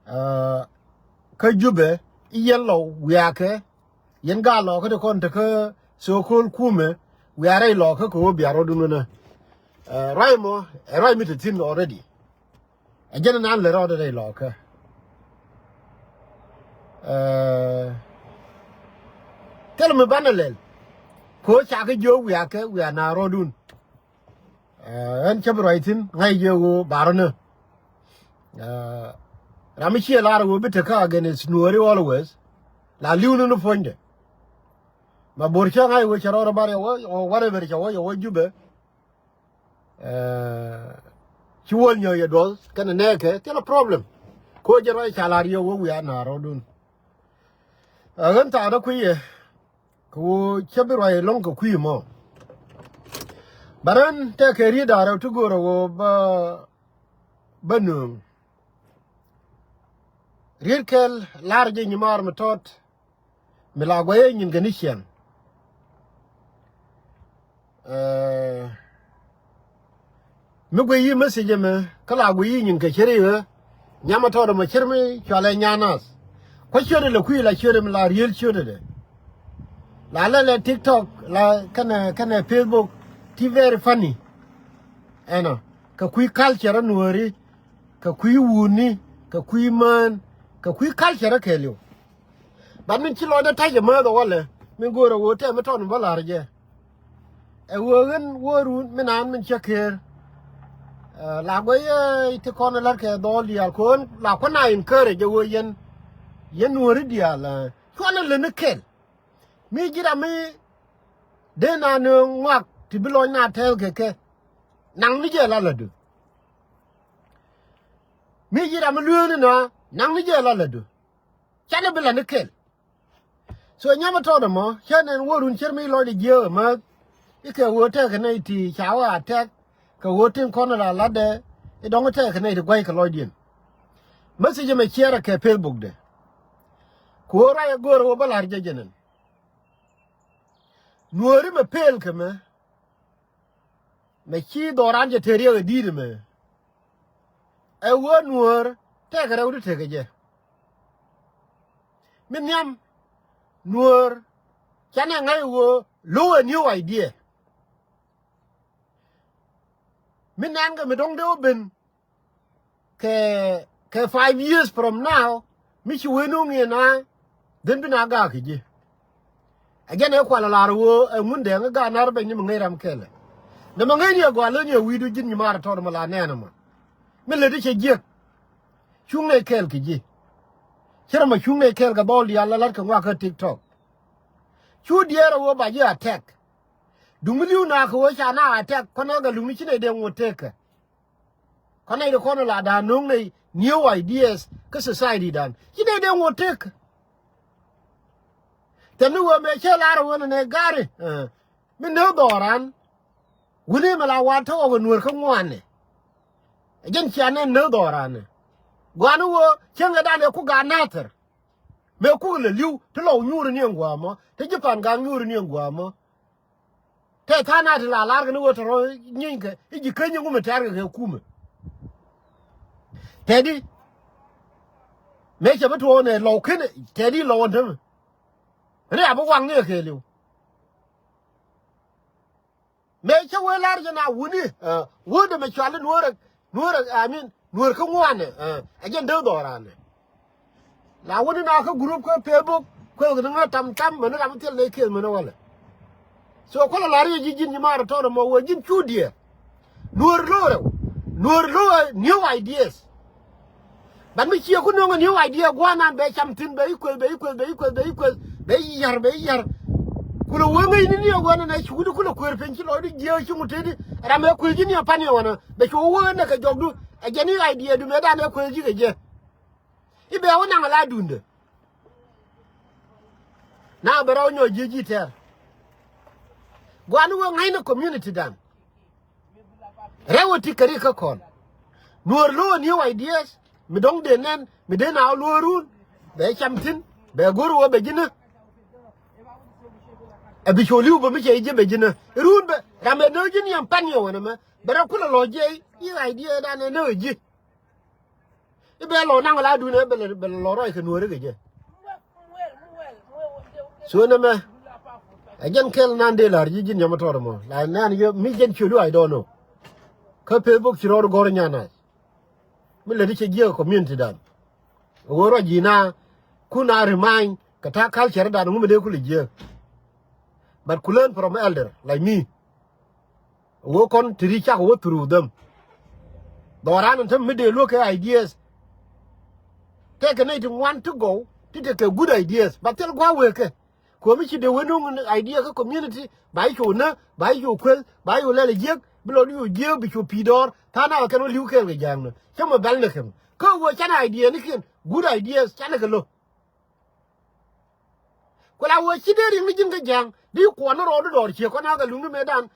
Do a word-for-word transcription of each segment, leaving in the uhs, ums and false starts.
Kä Jubɛ i̱ yɛn lɔ wiakɛ yɛn gaa lɔkä ti kɔn tekä so-called kumɛ wiaa rɛy lɔkä kɛ ɣöö bia rɔɔdun ɣänä. Ruac mɔ ɛ ruac mi te thi̱n already. Ɛ jɛn ɛn an lɛ rɔɔdɛ rɛy lɔkä. Thilɛ mi banɛ lɛl kɛ ɣöö cakɛ jiök wiakɛ wiaa na rɔɔdun. Ɣän cä bi ruac thi̱n ŋa̱c jɛ ɣöö barä nä. Ram mi ciɛ lar ɣöö bi tekä against Nuääri always. La li̱w ni ni puɔ̱nydɛ. Ma bo̱r cä ŋa̱c ɣöö cɛ rɔɔdɛ bar yɛ wä whatever cɛ wä yɛ wä Jubɛ. Ci wäl nyɔk yɛ duɔth kɛnɛ nɛɛkɛ thilɛ problem. Ko̱ jɛ ruac ca lar yɛ wä wiaa na rɔɔdun. Ɣän thaatdä kui̱ yɛ kɛ ɣöö cä bi ruac ɛlɔ̱ŋ kɛ kui̱ mɔ. Bä rän tɛkɛ riet da̱ŋ rɛw ti go̱o̱rä ɣöö bä bä nööŋ. Riet kɛl la̱r jɛ nyimaar mi tɔt mi la guɛyɛ nyin kɛ ni ciɛŋ. Mi guiy yi message ɛmɛ kä la guiy yi nyin kɛ ceri ɣä. Nyam a tɔɔt ɛmɔ cir mi cualɛ nyan nath. Kuä ciötdɛ lɛ kui̱ la ciötdɛ mi la riel ciötdɛ. La lɛ lɛ TikTok la kɛnɛ kɛnɛ Facebook ti very funny. Ɛnɔ kɛ kui̱ culture a Nuääri kɛ kui̱ wuni kɛ kui̱ mään kɛ kui̱ culture a kɛɛliw. But min ci lɔcdä ta̱c ɛmääth ɛ walɛ min go̱o̱rä ɣöö tɛm mi tɔn bä la̱r jɛ. Ɛ ɣöö ɣän wä run min naan min cä ker. La guɛy ti kɔn ɛ la̱t kɛ dhɔɔl diaal kɛ ɣän la kuäna encourage ɛ ɣöö yɛn yɛn Nuääri diaal cuanɛ lätni kɛl. Mi ji̱ ram mi dee na ni ŋɔak ti bi lɔcna tɛɛl kɛ kɛ. Naŋni jɛ la lätdu. Mi ji̱ ram mi lueeni na naŋni jɛ la lätdu. Canɛ bi lätni kɛl. So nyam a tɔt ɛmɔ cä nɛn wä run cir mi lɔcdɛ jiääk ɛmääth. I̱ kɛ ɣöö tɛkɛ nɛy ti ca wä a tɛk kɛ ɣöö tin kɔn la la̱tdɛ. I̱ dɔ̱ŋ tɛkɛ nɛy ti gua̱c kɛ lɔcdiɛn. Message ɛmɛ ciɛɛrɛ kɛ Facebook dɛ. Ku ɣöö ruac ɛ go̱o̱rä ɣöö bä la̱r jɛ jɛ nɛn. Nuääri mɛ pel kɛ mɛ. Mɛ ci dhɔran cɛ te riɛk ɛ di̱i̱t ɛmɛ. Ɛ ɣöö Nuäär tɛkɛ rɛw ti tekɛ jɛ. Mi nhiam Nuäär canɛ ŋa̱c ɣöö lo̱w ɛ new idea. Mi nɛn kɛ mi dɔ̱ŋ dee wä ben kɛ kɛ five years from now mi ci wen wä ŋi̱i̱n a dhen bi na gaak kɛ ji̱. Ɛ jɛn ɛ kual a lar ɣöö ɛ ŋun dɛŋ ɛ gaat nar bɛny ni mi ŋäc ram kɛlɛ. Nɛ mɛ ŋäc ni ɛ gɔaa lä ni ɛ wi̱i̱du ji̱n nyimaar tɔt mɛ la nɛɛn ɛmɔ. Mi lät i̱ cɛ jiäk. Cuŋ nɛ kɛɛl kɛ ji̱. Cɛ rɛ mɛ cuŋ nɛ kɛɛl kɛ dhɔl diaal la la̱t kɛ ŋuak kä TikTok. Cu diɛɛr ɛ ɣöö ba ji̱ attack. Duŋ mi li̱w na kɛ ɣöö ca na attack kɔn ɛ gɛ luŋni ci nɛ dee ŋot tekɛ. Kɔn nɛy ti kɔn la da̱a̱n no̱o̱ŋ nɛy new ideas kä society dan ci nɛy dee ŋot tekɛ. Tɛm ni ɣöö mëë cä lar ɣöö nɛ nɛ ga̱ri mi nääk dhɔɔran. Wuni mɛ la wan tä ɣɔk ɛ Nuäär kä ŋuanɛ. Ɛ jɛn cia nɛn nääk dhɔɔranɛ. Gua̱a̱ni ɣöö cäŋɛ dan ɛ ku gaat nathɛr. Mëë kuk lɛ li̱w ti lɔw nyuuri ni ɛn gua̱a̱mɔ ti ji̱ pa̱n ga̱a̱ŋ nyuuri ni ɛn gua̱a̱mɔ. Tɛ tha̱a̱ŋ na ti la la̱rkɛ ni ɣöö tɛ rɔ nyienkɛ i̱ ji̱ keny i̱ ŋumɛ tɛ̈rkɛ kɛ kumɛ. Tɛ̈di mëë cɛ bi tuɔɔk nɛ lɔw kenɛ tɛ̈di lɔw ɛn tämɛ. Ri a bi waŋ ni ɛ kɛɛliw. Mëë cä wee lar jɛ na wuni wä dee mɛ cuali Nuäär, Nuäär, I mean Nuäär kä ŋuanɛ. Ɛ jɛn dee dhɔranɛ. La wuni na kä group kä Facebook kuɛ kɛ ni ŋä tam tam mɛ ni ram thil nɛ kieth mɛ ni walɛ. So kualɛ lar jɛ ji̱ ji̱n ji̱ mar tɔr mɔ wee ji̱n cu diɛ. Nuäär lo̱o̱rɛ, Nuäär lo̱o̱rɛ new ideas. But mi ciɛ ku nöŋ a new idea gua̱a̱nan bɛ cam thi̱n bɛ i̱ kueth bɛ i̱ kueth bɛ i̱ kueth bɛ i̱ kueth bɛ i̱ ya̱r bɛ i̱ ya̱r. Kulɛ wee ŋäcni ni ɛ wänä nɛ ci wut kulɛ kueer piny ci lɔcdu jiääk ci ŋut tëëdi. Ram ɛ kueth ji̱ ni ɛ pan yɛ wänä bɛ cu wee näk kɛ jɔkdu. Ɛ jɛn i̱ idea du mëë dan ɛ kueth ji̱ kɛ jɛ. I̱ bɛ wä naŋ ala duundä. Na bɛ rɔw nyɔk ji̱ ji̱ tɛr. Gua̱n wä ŋa̱cnɛ community dan. Rɛw wä ti käri kä kɔn. Nuɔr lo̱o̱ new ideas mi dɔ̱ŋ dee nɛn mi dee na wä luɔ̱ɔ̱run. Bɛ cam thi̱n bɛ go̱r wä bɛ ji̱nä. Ɛ bi col i̱ wä bä mi cɛ i̱ ji̱ bɛ ji̱nä run bɛ ram ɛ nä ji̱n yɛn pan yɛ wänä mɛ bɛ rɛ kulɛ lɔ jiɛ i̱ idea dan ɛ nä ji̱. I̱ bɛ lɔ naŋ la duun ɛ bɛ lɛ, bɛ lɛ lɔ rɔy kɛ nuɔ̱ɔ̱ri kɛ jɛ. So nɛmɛ ɛ jɛn kɛl nan dee la̱r ji̱ ji̱n nyam tɔɔr mɔ la nan yɛ mi jɛn ciöt I don't know. Kä Facebook ci rɔɔd gɔ̱r nyan nath. Mi lät i̱ cɛ jiäk community dan. Ɣöö rɔ ji̱ na kun a remind kɛ ta̱a̱ culture dan ŋu mi dee kulɛ jiäk. But ku learn from elder like me. Ɣöö kɔn ti ri cak wä through them. Dhɔran in te mi dee luäk kɛ ideas. Tɛkɛ nɛy ti ŋuan ti gɔw ti tekɛ good ideas. Ba thil gua̱a̱ wëë kɛ. Kuɔ̱mi ci dee wä nuŋ idea kä community ba i̱ cu nä ba i̱ cu kueth ba i̱ cu lɛl jiäk bi lɔ di cu jiäk bi cu pi̱i̱ dɔɔr tha̱a̱ŋ na kɛn wä li̱w kɛɛl kɛ ja̱a̱ŋ nä. Cä mɛ bɛl nä kɛn kä wä can idea ni kiɛn good ideas can kɛ lo̱. Ku la wä ci dee riŋ ni ji̱n kä ja̱a̱ŋ di kuɔn ni rɔɔdu dɔɔr ciek kɔn a kɛ luŋ ni mëë dan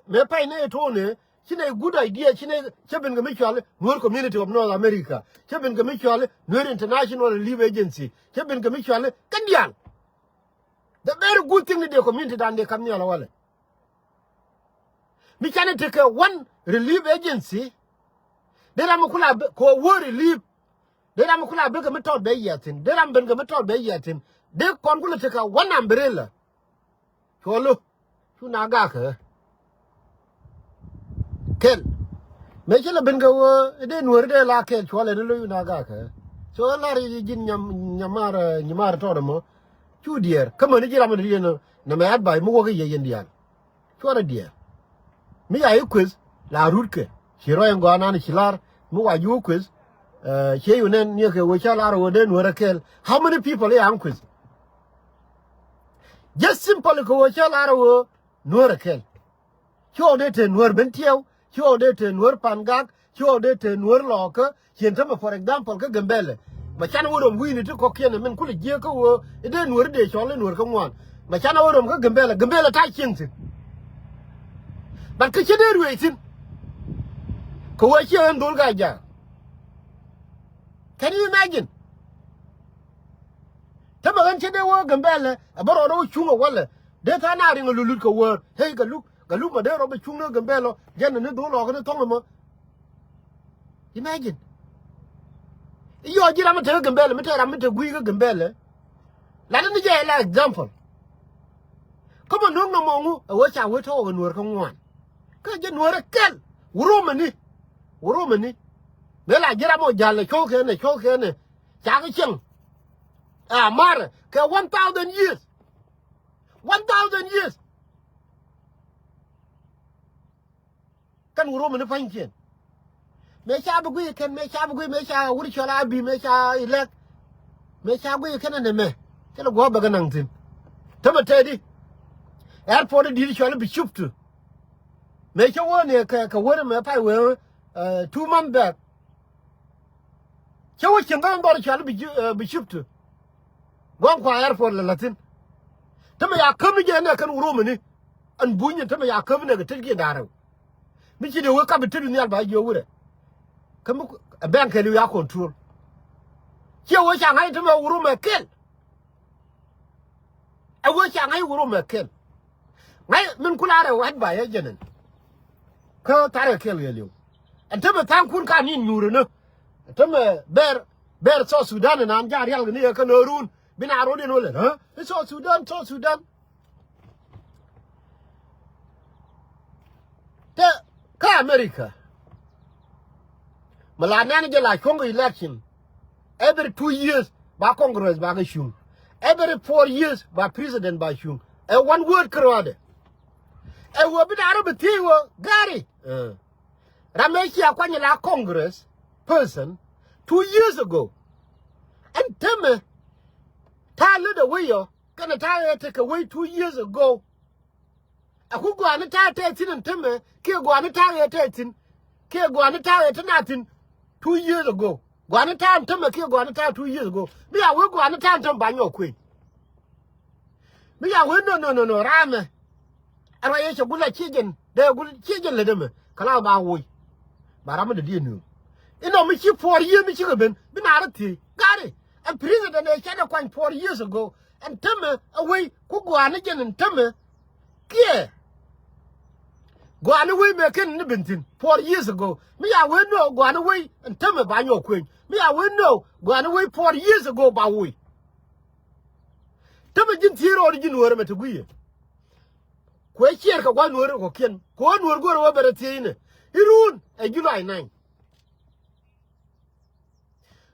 mëë pɛy ni ɛ to̱o̱n ëë. Ci nɛ good idea ci nɛ cä ben kɛ mi cual Nuer Community of North America. Cä ben kɛ mi cual Nuer International Relief Agency. Cä ben kɛ mi cual kɛn diaal. The very good thing ni dee community dan dee kam nhial walɛ. Mi canɛ tekɛ one relief agency. Dee ram mi kula kɛ wä relief. Dee ram mi kula ben kɛ mi tɔt bɛ yiathin dee ram ben kɛ mi tɔt bɛ yiathin. Dee kɔn kula tekɛ one umbrella. Cuɔl lo cu na gakä kɛl. Mëë ci lɛ ben kɛ wä dee nuɔ̱ri dee la kɛl cuɔl ɛn lo cu na gakä. So ɛ lar ji̱n nyam nyamar nyamar tɔɔt ɛmɔ. Cu diɛɛr kä mäni ji̱ ram ɛn riɛn nɛ mɛ advice mi wäk i̱ yɛ yɛn diaal. Cuɔrɛ diɛɛr mi ya i̱ kueth la rutkɛ. Ci rɔy ɛn gɔaa nan ci lar mi wa ji̱ wä kueth. Ciey wä nɛn niɛ kɛ wä cä lar wä dee nuɔ̱rɛ kɛl how many people i̱ an kueth. Just simple kɛ ɣöö cä lar ɣöö nuäär ɛ kɛl. Ci ɣɔw dee te nuäär ben tiɛw ci ɣɔw dee te nuäär pan gak ci ɣɔw dee te nuäär lɔɔkä. Cien tämɛ for example kä Gambɛlɛ. Ma canɛ wä röm wi̱i̱ni ti kɔ̱kiɛn ɛ min kulɛ jiääk kä ɣöö i̱ dee nuäär i̱ dee cɔl i̱ nuäär kä ŋuan. Ma canɛ wä röm kä Gambɛlɛ Gambɛlɛ ta̱a̱ cieŋ thi̱n. But kä ci dee ruëëc thi̱n kɛ ɣöö ci ɣän dhol ka jaak. Can you imagine? Tämɛ ɣän cä dee wä Gambɛlɛ ɛ bä rɔɔdɛ wä cuŋ ɛ walɛ dee tha̱a̱ŋ na riŋ ɛ lulut kɛ wäär. Hey kɛ luk kɛ luk ma dee rɔ bɛ cuŋ ni Gambɛlɛ ɔ jɛn ni dhol ɔɔk ni thɔŋ ɛmɔ. Imagine. I̱ yɔɔ ji̱ ram mi te kä Gambɛlɛ mi te ram mi te gui̱i̱ kä Gambɛlɛ. Lat ni jɛ ɛ la example. Kä ma no̱o̱ŋ nɔmɔ ŋu ɛ wee ca wee tɔɔk ɛ nuɔ̱ɔ̱r kä ŋuan. Kä jɛ nuɔ̱ɔ̱r ɛ kɛl wurumɛ ni. Wurumɛ ni. Mëë la ji̱ ram ɔ ja̱l ɛ cuɔ̱k kɛn ɛ cuɔ̱k kɛn ɛ. Cakɛ cieŋ. Ɛ amarɛ kɛ one thousand years. One thousand years. Kɛn wä ruɔ̱mɛ ni pa̱nykiɛn. Mëë ca bi guiy kɛn mëë ca bi guiy mëë ca wur cɔl a bi mëë ca ilɛk. Mëë ca guiy kɛn ɛn ɛmɛ. Cɛ lɛ guɔ̱ɔ̱p bɛ kɛ naŋ thi̱n. Tämɛ tɛɛdi. Airport di̱t cɔl bi cup tu. Mëë cä wä ni kɛ kɛ wä ni mɛ pay wee two month back. Cä wä cieŋ kä dhɔr cɔal bi ciptu. Gua̱n kua airport lɛ la̱thi̱n. Tämɛ ya käm ni jɛ nɛ kɛn wurumɛ ni. Ɛn buny ni tämɛ ya käm ni kɛ tetkiɛn da̱rɛ. Mi ci dee wee kap bi tet wi̱n nhial ba jiɔ wurɛ. Kä mi ɛ bɛn kɛn i̱ ya control. Ciɛ wee ca ŋa̱c tämɛ wurumɛ kɛl. Ɛ wee ca ŋa̱c wurumɛ kɛl. Ŋa̱c min kula rɛ wɛt ba yɛ jɛnɛn. Kä tharɛ kɛl yɛ liw. Ɛn tämɛ tha̱a̱ŋkun ka ni nyuur ɛnä. Ɛn tämɛ bɛr bɛr South Sudan ɛnan ja̱ rial kɛ ni yɛ kä nöörun bi na rot in wä lɛ. I̱ South Sudan South Sudan. Te kä America. Mi la nɛn jɛ la cuɔ̱ŋ election. Every two years ba Congress ba kɛ cuŋ. Every four years ba president ba cuŋ. Ɛ one word kärɔadɛ. Ɛ wä bi da̱rä bi thiec wä Gari. Ram ëë cia kuany la Congress person two years ago. Ɛn tämɛ ta̱a̱ lät ɛ wec ɔ kɛnɛ ta̱a̱ ëë tekɛ wec two years ago. Aku gɔaa ni ta̱a̱ tɛth thi̱n ɛn tämɛ kiɛ gɔaa ni ta̱a̱ ëë tɛth thi̱n kiɛ gɔaa ni ta̱a̱ ëë te na thi̱n two years ago. Gɔaa ni ta̱a̱ ɛn tämɛ kiɛ gɔaa ni ta̱a̱ two years ago. Mi a wee gɔaa ni ta̱a̱ ɛn tämɛ ba nyɔk kuëny. Mi ya wen nɔ nɔ nɔ nɔ raamɛ. Ɛ ruac yɛ cɛ gul a ciecɛn dee gul ciecɛn lät ɛmɛ kɛ la ba woc. Ba ram mi dee diɛ nööŋ inɔ mi ci four years mi cikɛ ben bi na rɔ thiec Gari. Ɛn president ɛ cɛ dee kuany four years ago. Ɛn tämɛ ɛ wec ku gua̱a̱n ni jɛn ɛn tämɛ kiɛ. Gɔaa ni wec mëë kɛn ni ben thi̱n four years ago. Mi ca wee nöö gɔaa ni wec ɛn täämɛ ba nyɔk kuëny. Mi ca wee nöö gɔaa ni wec four years ago ba woc. Täämɛ ji̱n thiec rɔɔdɛ ji̱n Nuäärä mɛ te gui̱i̱ yɛ. Kuɛ ciɛɛr kɛ gua̱th Nuäärä kɔ̱kiɛn. Kuɛ Nuäär go̱o̱rɛ wä bɛ rɔ thiec inɛ. I̱ ruun ɛ July nine.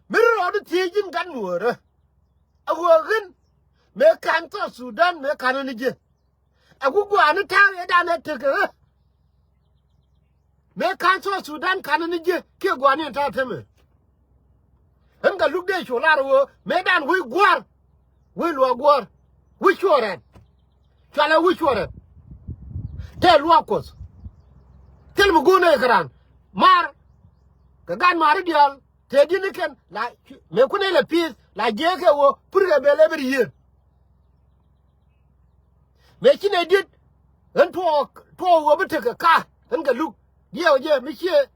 Mi ri rɔɔdɛ thiec ji̱n gat Nuäärä. A ɣöö ɣän mëë ka̱n South Sudan mëë ka̱n ni jɛ. Ɛ ku gɔaa ni ta̱a̱ ëëdan ɛ tekɛ ɣä. Mëë ka̱n South Sudan ka̱n ni ji̱ kiɛ gɔaa ni ɛn ta̱a̱ täämɛ. Ɣän kɛ luk dee cu lar ɣöö mëëdan wec gua̱a̱r. Wec luaak gua̱a̱r. Wec cuɔɔr rɛt. Cualɛ wec cuɔɔr rɛt. Tɛɛ luaak Kuɔth. Thil mi go̱o̱r nɛy kɛ raan. Maar. Kɛ gaat maari diaal. Tëë di̱t ni kɛn la mëë kun nɛy la pi̱i̱th la jiɛɛkɛ ɣöö purkɛ bɛl every year. Mëë ci nɛy di̱t ɣän tuɔɔk tuɔɔk ɣöö bi tekɛ ka ɣän kɛ luk diɛɛk jɛ mi ciɛ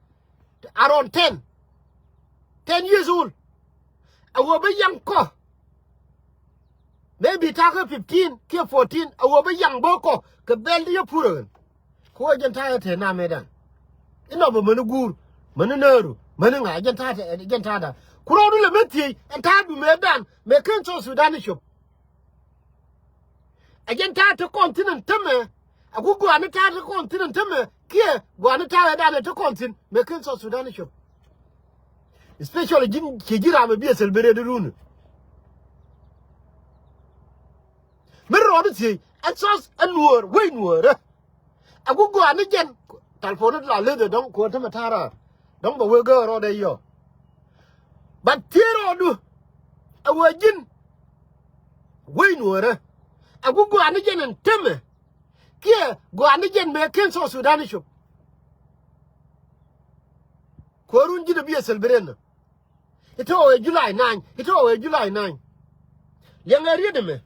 around ten, ten years old. A ɣöö bi yaŋ kɔ maybe ta̱a̱ kä fifteen kiɛ fourteen a ɣöö bi yaŋ bä kɔ kɛ bɛl di yɛ purɛ ɣän. Ku ɛ jɛn ta̱a̱ ɛ te namɛdan. Inɔ bä mäni guur mäni nääru mäni ŋa̱ ɛ jɛn ta̱a̱ tɛ ɛ jɛn ta̱a̱ dan. Ku rɔɔdu lɛ mɛ thiec ɛn ta̱a̱ du mëëdan mëë ken South Sudan i̱ cop. Ɛ jɛn ta̱a̱ te kɔn thi̱n ɛn tämɛ. Ɛ ku gua̱a̱ni ta̱a̱ te kɔn thi̱n ɛn tämɛ kiɛ gua̱a̱ni ta̱a̱ ɛ dan ɛ te kɔn thi̱n mëë ken South Sudan i̱ cop. Especially ji̱n ciɛ ji̱ ram ɛ bi ɛ celebrate runi. Mi rɔɔdu thiec ɛn South ɛn Nuäär wec Nuäärä. Ɛ ku gɔaa ni jɛn. Talponi la leth ɛ dɔ̱ŋ kuɔn tämɛ ta̱a̱ raar. Dɔ̱ŋ bɛ wee gäär rɔɔdɛ yɔ. But thiec rɔɔdu ɛ wee ji̱n wec Nuäärä. Ɛ ku gɔaa ni jɛn ɛn tämɛ kiɛ gɔaa ni jɛn mëë ken South Sudan i̱ cop. Kuäärun ji̱n ɛ bi ɛ celebrate nɔ. It was July nine. It was July nine. Liɛŋɛ riet ɛmɛ.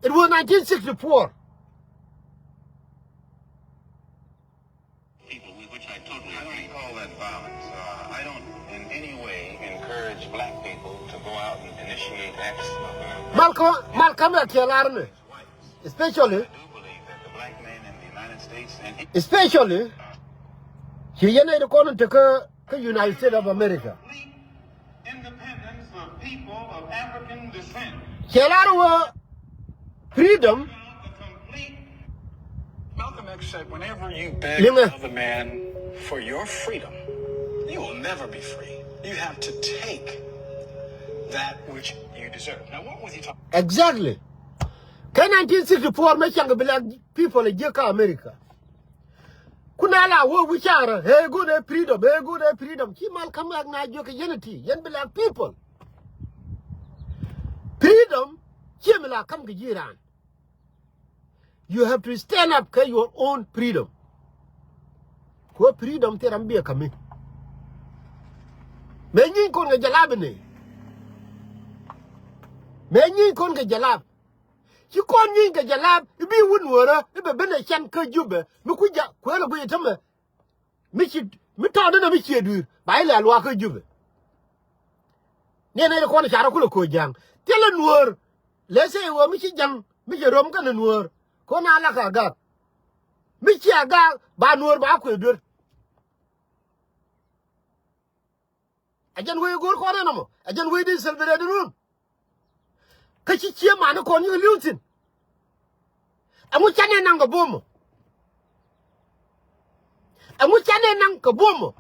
It was nineteen sixty-four. People, which I totally agree. I don't call that violence. Uh, I don't in any way encourage black people to go out and initiate acts of, uh, Malcolm, Malcolm ɛ kiɛ lar ni. Especially. I do believe that the black man in the United States and Especially. Ci yɛn ɛ di kɔn in tekä kä United States of America. Independence of people of African descent. Cɛ lar wä freedom. The complete Malcolm X said, whenever you beg Liŋɛ. Another man for your freedom, you will never be free. You have to take that which you deserve. Now, what was he talking? Exactly. Kä nineteen sixty-four mɛ caŋ kɛ black people a jiäk kä America. Kun a la wä wi̱c carä ɛ go̱o̱r ɛ freedom ɛ go̱o̱r ɛ freedom ci Malcolm X na jiök kɛ yɛn ti yɛn black people. Freedom ciɛ mi la kam kɛ ji̱ raan. You have to stand up kɛ your own freedom. Kuɔ freedom thil ram biɛ kami. Mëë nyiny kɔn kɛ jalap ni. Mëë nyiny kɔn kɛ jalap. Ci kɔn nyiny kɛ jalap i̱ bi wut Nuäärä i̱ bɛ ben ɛ can kä Jubɛ mi ku ja̱ kuël ɛ guic ɛ tämɛ. Mi ci mi tɔɔt inɛ mi ciɛ dui̱r ba ilɛ luaak kä Jubɛ. Niɛn nɛy ti kɔn i̱ carä kulɛ ko̱o̱c ja̱a̱ŋ thilɛ Nuäär. Lɛ sɛ iwä mi ci ja̱ŋ mi ci röm kɛnɛ Nuäär. Ko̱n a lak a gak mi ci a gak ba Nuäär ba kuëë duer. Ɛ jɛn wee go̱o̱r kɔn ɛn ɔmɔ ɛ jɛn wee di celebrate run. Kä ci cie mani kɔn yik li̱w thi̱n. Ɛŋu canɛ naŋ kɛ buɔ̱mɔ? Ɛŋu canɛ naŋ kɛ buɔ̱mɔ?